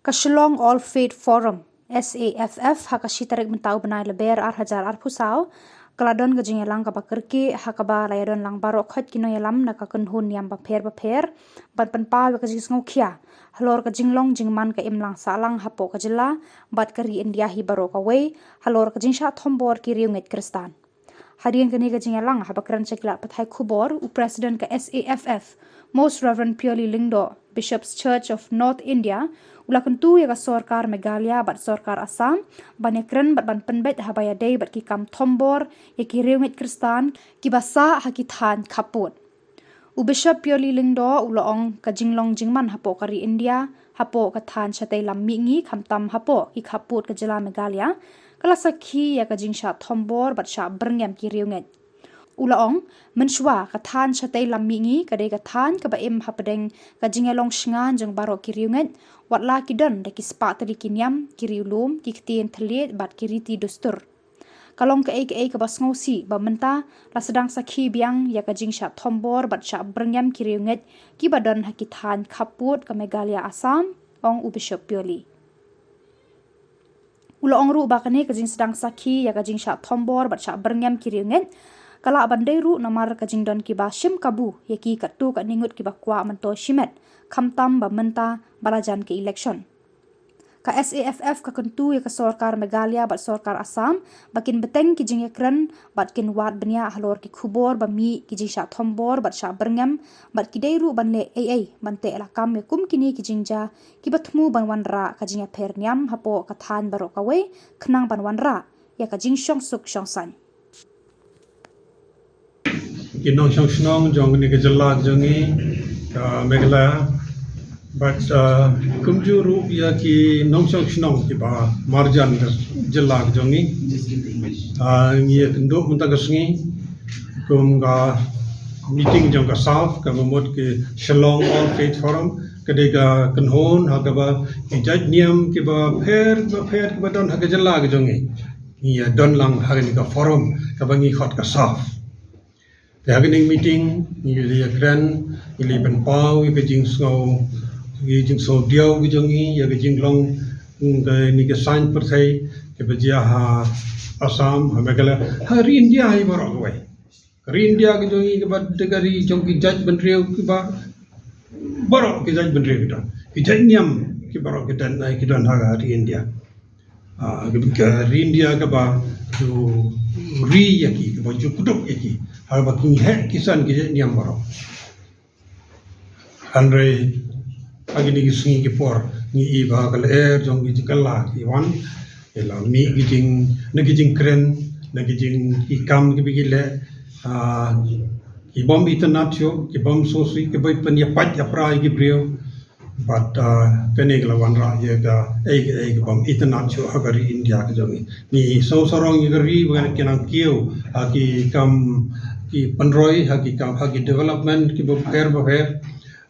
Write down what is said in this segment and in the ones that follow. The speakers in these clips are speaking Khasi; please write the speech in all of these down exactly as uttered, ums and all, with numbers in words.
Ka Shillong All Faith Forum, S A F F, ha ka shi tarik mynta u bnai Lber ar hajar arphew saw, ka la don ka jingïalang kaba kyrkieh, ha kaba la ïadon lang baroh khoit ki nongïalam na ka kynhun niam bapher bapher, ban pynpaw ïa ka jingsngewkhia halor ka jinglong jingman ka imlang sahlang hapoh ka jylla bad ka ri India hi baroh kawei, halor ka jingshah thombor ki riewngeit Khristan. Hadien kane ka jingïalang, haba kren sha ki lad pathai khubor, u President ka S A F F, Most Reverend Pioli Lyngdoh, Bishops Church of North India, u la kyntu ïa ka sorkar Meghalaya bad sorkar Assam ban ïakren bad ban pynbeit haba ïadei bad ki kam thombor ïa ki riewngeit Khristan kiba sah ha ki thaiñ khappud. U Bishop Pioli Lyngdoh u la ong, ka jinglong jingman hapoh ka ri India, hapoh ka thaiñ shatei lam mihngi, khamtam hapoh ki khappud ka jylla Meghalaya, ka la sakhi ïa ka jingshah thombor bad shah byrngem ki riewngeit. U la ong, mynshuwa ka thaiñ shatei lam mihngi ka dei ka thaiñ kaba im hapdeng ka jingïalong shngaiñ jong baroh ki riewngeit, wat la ki don da ki spah tylli ki niam, ki riewlum, ki ktien thylliej bad ki riti dustur. Ka long kaei kaei kaba sngewsih ba mynta la sdang sakhi biang ïa ka jingshah thombor bad shah byrngem ki riewngeit kiba don ha ki thaiñ khappud ka Meghalaya, Assam, ong u Bishop Pioli. U la ong ruh ba kane ka jingsdang sakhi ïa ka jingshah thombor bad shah byrngem ki riewngeit ka lah ban dei ruh namar ka jingdon kiba shim kabu ïa ki katto katne ngut kiba kwah myntoi shimet, khamtam ba mynta ba la jan ka election. Ka S A F F ka kyntu ïa ka sorkar Meghalaya bad sorkar Assam ba kin bteng ki jingïakren bad kin wad bniah halor ki khubor ba mih ki jingshah thombor bad shah byrngem, bad ki dei ruh ban leh ei ei ban teh lakam ïa kum kine ki jingjia kiba thmu ban wanrah ka jingïapher niam hapoh ka thaiñ baroh kawei, khnang ban wanrah ïa ka jingshongsuk shongsaiñ. Ki nongshong shnong jong kane ka jylla jong ngi, ka Meghalaya, bad, uh, kumjuh ruh ïa ki nongshong shnong kiba marjan ka jylla jong ngi. Uh, ngi ïakynduh mynta ka sngi kum ka meeting jong ka SALF, kaba mut ka Shillong All Faith Forum, ka dei ka kynhun ha kaba ki jait niam kiba pher bapher kiba don ha ka jylla ka jong ngi, ngi ïa don lang ha kane ka forum kaba ngi khot ka SALF. Te ha kane ka meeting ngi la ïakren, ngi la pynpaw ïa ka jingsngew, ïa ka jingsngew diaw ka jong ngi ïa ka jinglong, mm, kane ka saiñ pyrthei kaba jia ha Assam, ha Meghalaya, ha ri India hi baroh kawei. Ri India ka jong ngi kaba dei ka ri jong ki jaitbynriew kiba baroh ki jaitbynriew ki don. Ki jait niam ki baroh ki don, eh, ki don ha ka ri India. Ah, ka, ka ri India kaba ju ri ïa ki, kaba ju kdup ïa ki. Haba ki heh ki san ki jait niam baroh. Hynrei ha kine ki sngi ki por ngi i ba ka lyer jong ki jingkylla ki wan, ki la mih ki jing, na ki jingkren, na ki jing, ki kam kiba ki leh, ah, ki bym itynnad shuh, ki bym sngewsih, kiba pynïapait ïapra ïa ki briew. Bad, ah, kane ka la wanrah ïa ka ei ka ei ka bym itynnad shuh ha ka ri India ka jong ngi. Ngi sngew sarong ïa ka ri ba ka nang kiew ha ki kam ki pynroi, ha ki kam, ha ki development kiba pher bapher.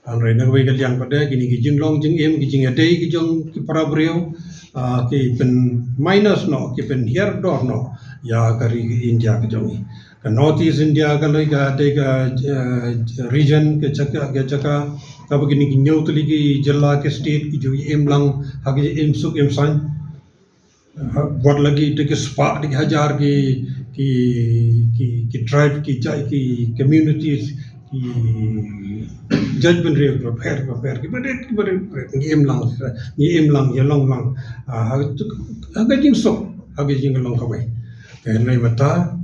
Hynrei na kawei ka liang pat de, kine ki jinglong jingim, ki jingïadei ki jong ki para briew, ah, ki pyn minus noh, ki pynhiar dor noh ïa ka ri India ka jong ngi. Ka North East India ka la ka dei ka, eh, region, ka jaka, ka jaka kaba kine ki hynñiew tylli ki jylla, ki state ki ju im lang ha ki im suk im saiñ. Wat la ki, te ki spah, te ki hajar ki, ki, ki, ki tribe, ki jait, ki communities, ki jaitbynriew bapher bapher, kiba rit, kiba rit, ngi im lang, ngi im lang, ïalong lang, ah, ha ka, ha ka jingsuk, ha ka jinglong kawei. Te hynrei mynta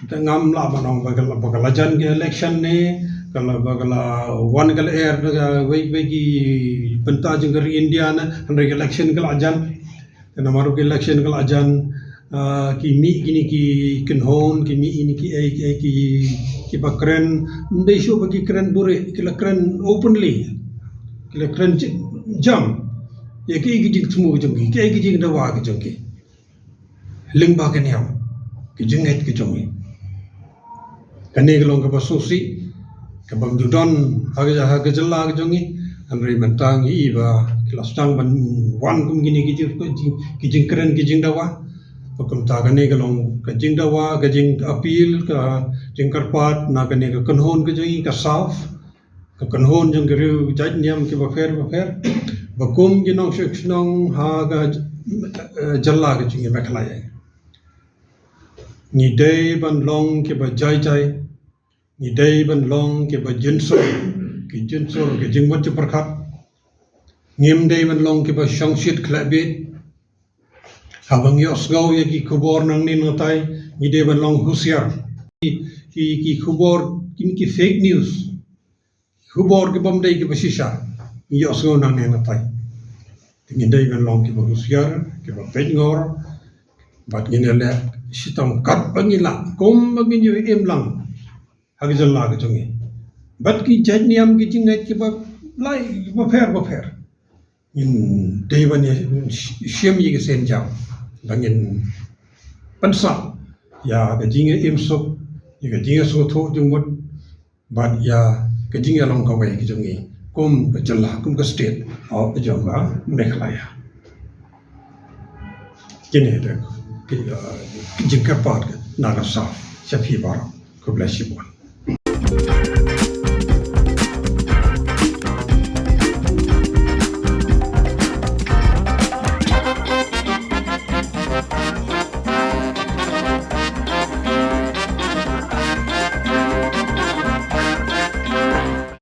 te ngam lah ban ong ba ka la, ba ka la jan ka election ne, ka la, ba ka la wan ka lyer na kawei kawei ki bynta jong ka ri India ne, hynrei ka election ka la jan. Te namar ka election ka la jan, ah, ki mih kine ki kynhun, ki mih kine ki ei, ki ei, ki, kiba kren, ym dei shuh ba ki kren buhrieh, ki la kren openly, ki la kren j-, jam ïa ki ei ki jingthmu ki jong ki, ki ei ki jingdawa ki jong ki lyngba ka niam, ki jingngeit ki jong ki. Kane ka long kaba sngewsih, kaba ym ju don ha ka, ha ka jylla ka jong ngi. Hynrei mynta ngi i ba ki la sdang ban wan kum kine ki jing, ki jing, ki jingkren, ki jingdawa. Bad kumta kane ka long ka jingdawa, ka jingappeal, ka jingkyrpad na kane ka kynhun ka jong ngi, ka SALF, ka kynhun jong ki riew jait niam kiba pher bapher, Ba kum ki nongshong shnong ha ka, eh, jylla ka jong ngi Meghalaya, ngi dei ban long kiba jai jai, ngi dei ban long kiba jynsur, ki jynsur ki jingmut jingpyrkhat. Ngim dei ban long kiba shongshit khleh bit. Haba ngi ïohsngew ïa ki khubor nangne nangtai, ngi dei ban long husiar. Ki, ki, ki khubor, ki, ki fake news, khubor ki bym dei kiba shisha, ngi ïohsngew nangne nangtai. Te ngi dei ban long kiba husiar, kiba peit ngor, bad ngin ïaleh shitom katba ngi lah, kumba ngi ïoh im lang ha ka jylla ka jong ngi. Bad ki jait niam ki jingngeit kiba lai, kiba pher bapher, ngin dei ban ïa shim ïa ki sienjam ba ngin pynsah ïa ka jingïa im suk, ïa ka jingïa sngewthuh jingmut, bad ïa ka jingïalong kawei ka jong ngi kum ka jylla, kum ka state of ka jong ka Meghalaya. Kine de ki, uh, ki jingkyrpad na ka sap sha phi baroh. Khublei shibun.